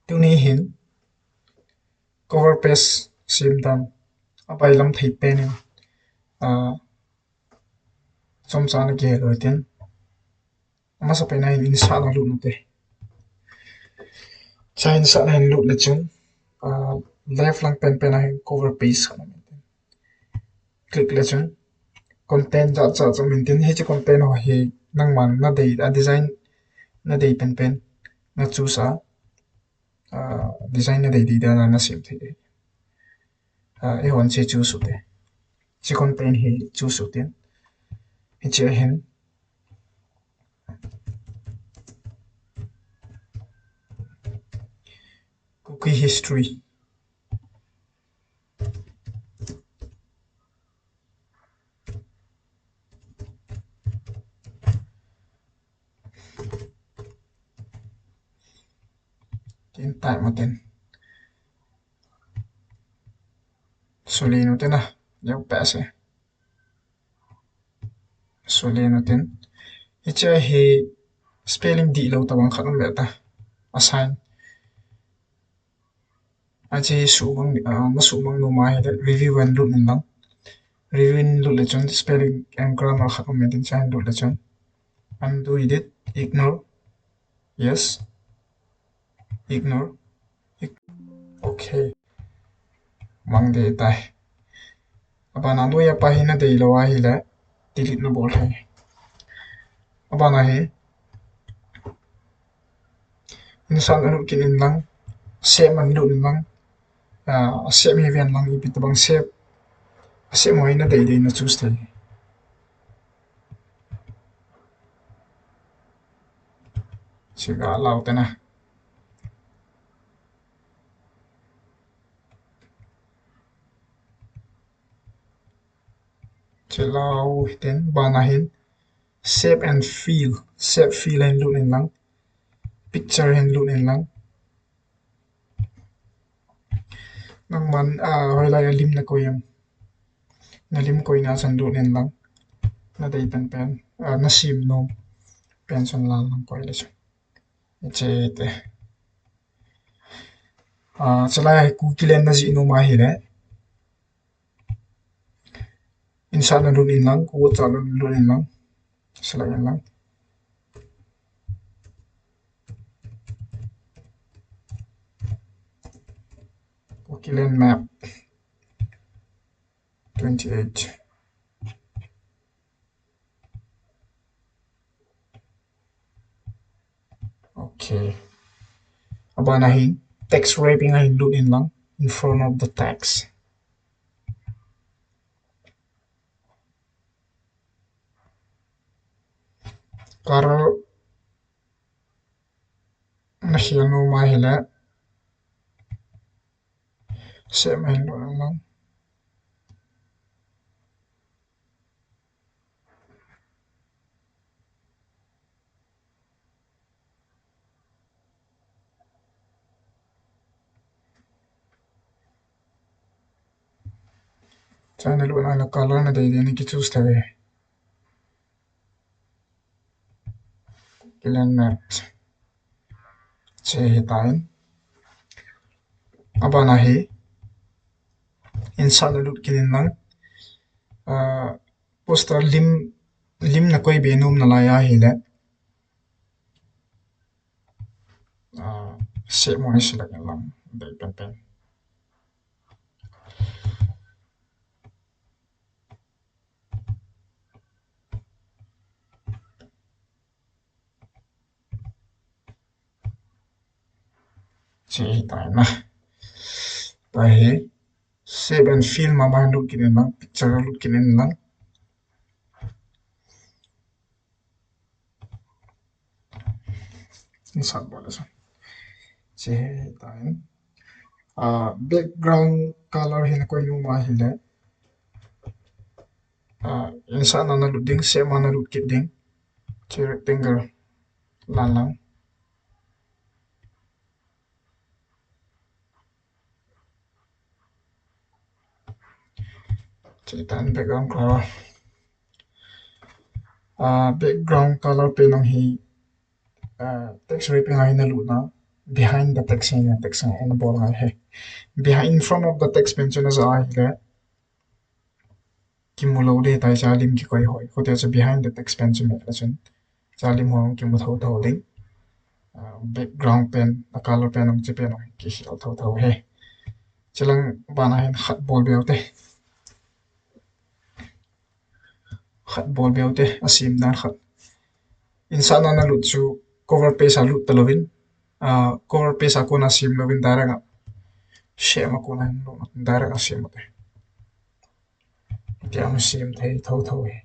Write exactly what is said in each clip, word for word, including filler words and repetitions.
Tuni hin cover page sem dan, abailam thei pen in, ah, chomcha na kihel u hitin. Amasa pen a hin insert na lut u hite. Chua insert na hin lut le chun, ah, left lang pen pen a hin cover page khat na um hitin. Click le chun content jat jat chu um intin, hiche content ho hi nangman nadei, a design nadei pen pen na choose a, ah, design nadei dei dan a nasem thei. Ah, eihon hiche choose u hite. Hiche content hi choose u hitin. Hiche a hin cookie history. Tin type mo tin. Suli nu tin a, leo pa se. Suli nu tin. Hiche hi spelling dihlou tabang khat um ve ta. Assign. Ache subang, ah, na subang nu ma hi le review a lut in lang. Review in lut le chun spelling and grammar khat um intin, chua hin lut le chun. Undo edit, ignore. Yes. Ignore. Ig-, okay. Mang dei tai. Abana noiya pa hi nadei lou ahile delete nabol thei. Abana hi insert na lut kit in lang, shape a lut in lang, ah, shape hi ven lang, ipi tabang shape, shape ho hi nadei dei na choose thei. Hiche ga lau te na. Hiche lau hitin, bana hin shape and fill, shape fill hin lut in lang, picture hin lut in lang. Nangman, ah, hoilai a lim nakoi em. Nalim koina chun lut in lang. Nadei pen pen, ah, nasem nom pen chun lang lang koi le chun. Hiche te. Ah, chulai a hi cookie len najih nom ahile. Insert na lut in lang, cookie len na lut in lang. Select in lang. Cookie len map. Twenty-eight. Okay. Abana hin text wrapping a hin lut in lang in front of the text. Color nakhel nom ahile shape a hin lut in lang. Chua nalut na le color nadei dei nakichoose thei. Cookie len map. Hiche hi tan. Abana hi insert na lut kit in lang. Ah, poster lim, lim nakoi be nom nalai ahile. Ah, shape mo hi select in lang, dei pen pen. Hiche hi tan na. Tua hi shape and fill mama lut kit in lang, picture lut kit in lang. Insert bol le chun. Hiche hi tan. Ah, background color hi nakoi nom ahile. Ah, insert na nalut ding, shape a nalut kit ding. Hiche rectangle. Lan lang. Hiche tan background color. Ah, background color pen jong hi, ah, text wrapping a hin nalut na. Behind the text, in the text, in bol ngai he. Behind, in front of the text pen chu na ja ahile. Kimu lou ding tai, cha lim kikoi hoi. Khutia chu behind the text pen chu me la chun. Cha lim hong kimu tho tho ding. Ah, background pen, a color pen, um, che pen, um, kikhel tho tho he. Chilang bana hin khat bol beu te. Khat bol beu te, a sim dan khat. Insahna na lut chu cover page a lut ta louvin, ah, cover page a kona sim louvin direct a, sem a kona hin lut, direct a sem te. Tia sim thei tho tho e.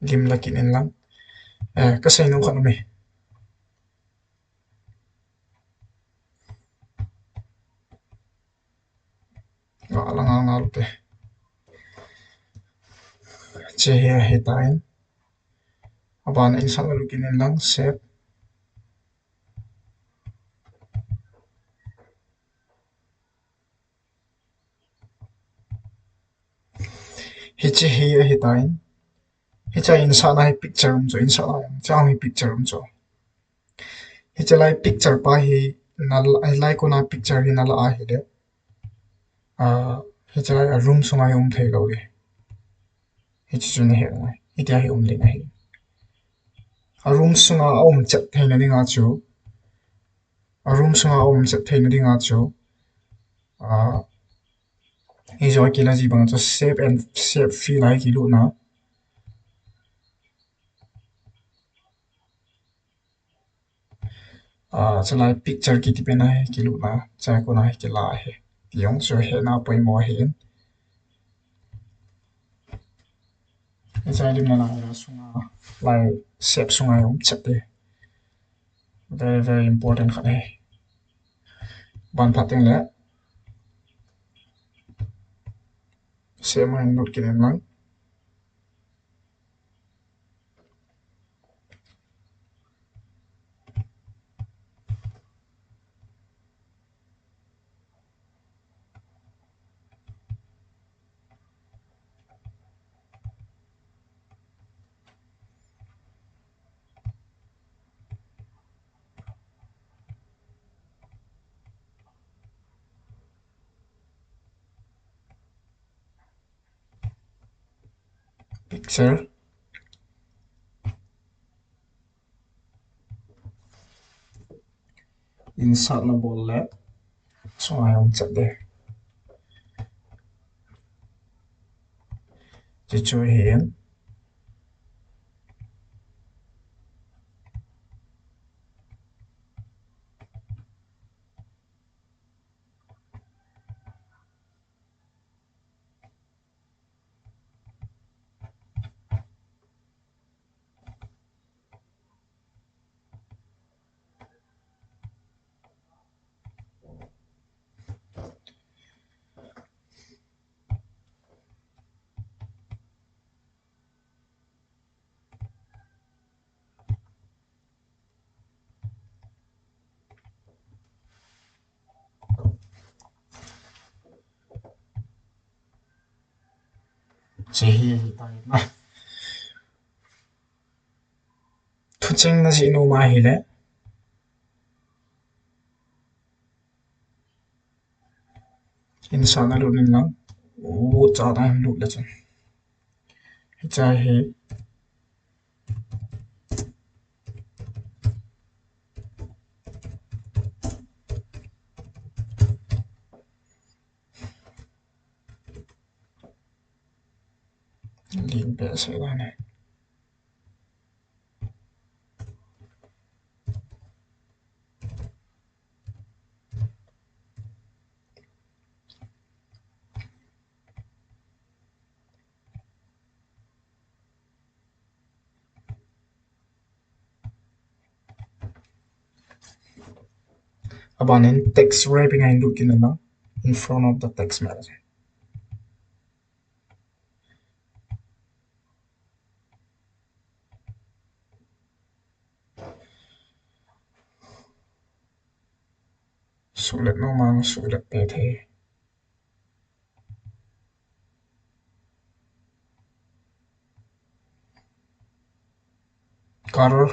Lim la kit in lang. Eh, ka sei nom khat um e. Nga la nga nga lu te. Che hi, hi ta in. Aban in sang lu kit in lang, save. Hiche hi ahi tan. Hiche insahna hi picture um chu, insahna jong hi picture um chu. Hiche lai picture pa hi na, hilai kona picture hi na la ahile. Ah, hiche lai a room sunga hi um thei lou ding. Hiche chu na he ngai. Hitia hi um ding ahi. A room sunga a um chet theina dinga chu. A room sunga a um chet theina dinga chu. Ah, hiche a kila ji bang chu save and save field a hi kilutna. Ah, chulai picture kiti pen a hi kilutna, chulai kona hi kila hi. Ti jong chu hena poimo ahin. Hiche limna lai a sunga, lai save sunga um chet te. Very, very important khat ahi. Ban phat teng le. Save a hin lut kit in lang. Picture. Insert na bol le. Sunga hi um chet ding. Chuchu hin. Hiche hi, hi tai na. Thucheng na jih nom ahile. Insert na lut in lang. U cha na lut le chun. Hiche hi. Link behseh dan e. Abanin text wrapping a hin lut kit in lang, in front of the text message. Tulet no mang sulet pe the. Color.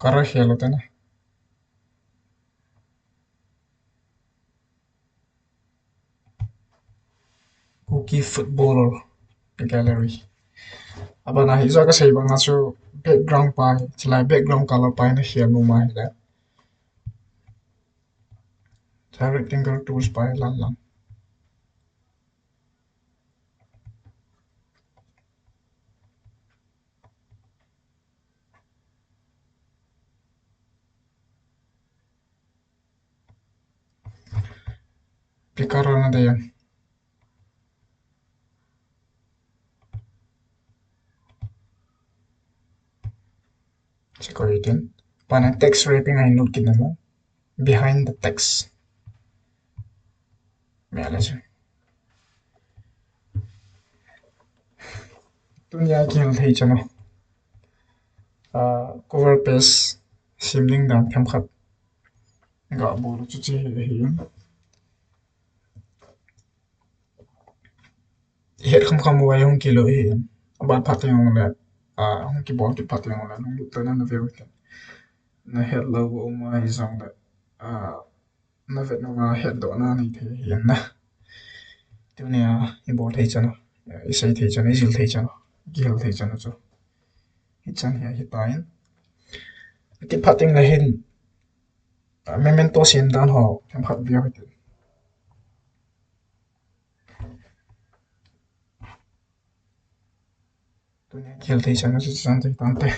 Color hialo tena. Kuki football gallery. Abana hi jo kasei banga chu background pa, chulai background color pa na hialo ma hi le. Chulai rectangle tools pa lan lan. Pick color na dei. Check ko itin. Pana text wrapping a hin lut kit na. Behind the text. Mele se. Tunia kihil thei chana. Ah, cover page sem ding dan themkhat. Ga bol chu che hi hi. Het kham kham uva hung kilo hi. Aban phat teng le, ah, hung kibol kit phat teng le, hung lut tana na veu hi. Na het lou uva hi jong le, ah, na vet nova hetdohna nei thei hi na. Tunia i bol thei chana, i sei thei chana, i jil thei chana, kihil thei chana chu. Hichan hi, hitan. Kiphat ding le hin, ah, memento sem dan ho, themkhat veu hitin. Tunia kihil thei chana chu chan thei tante.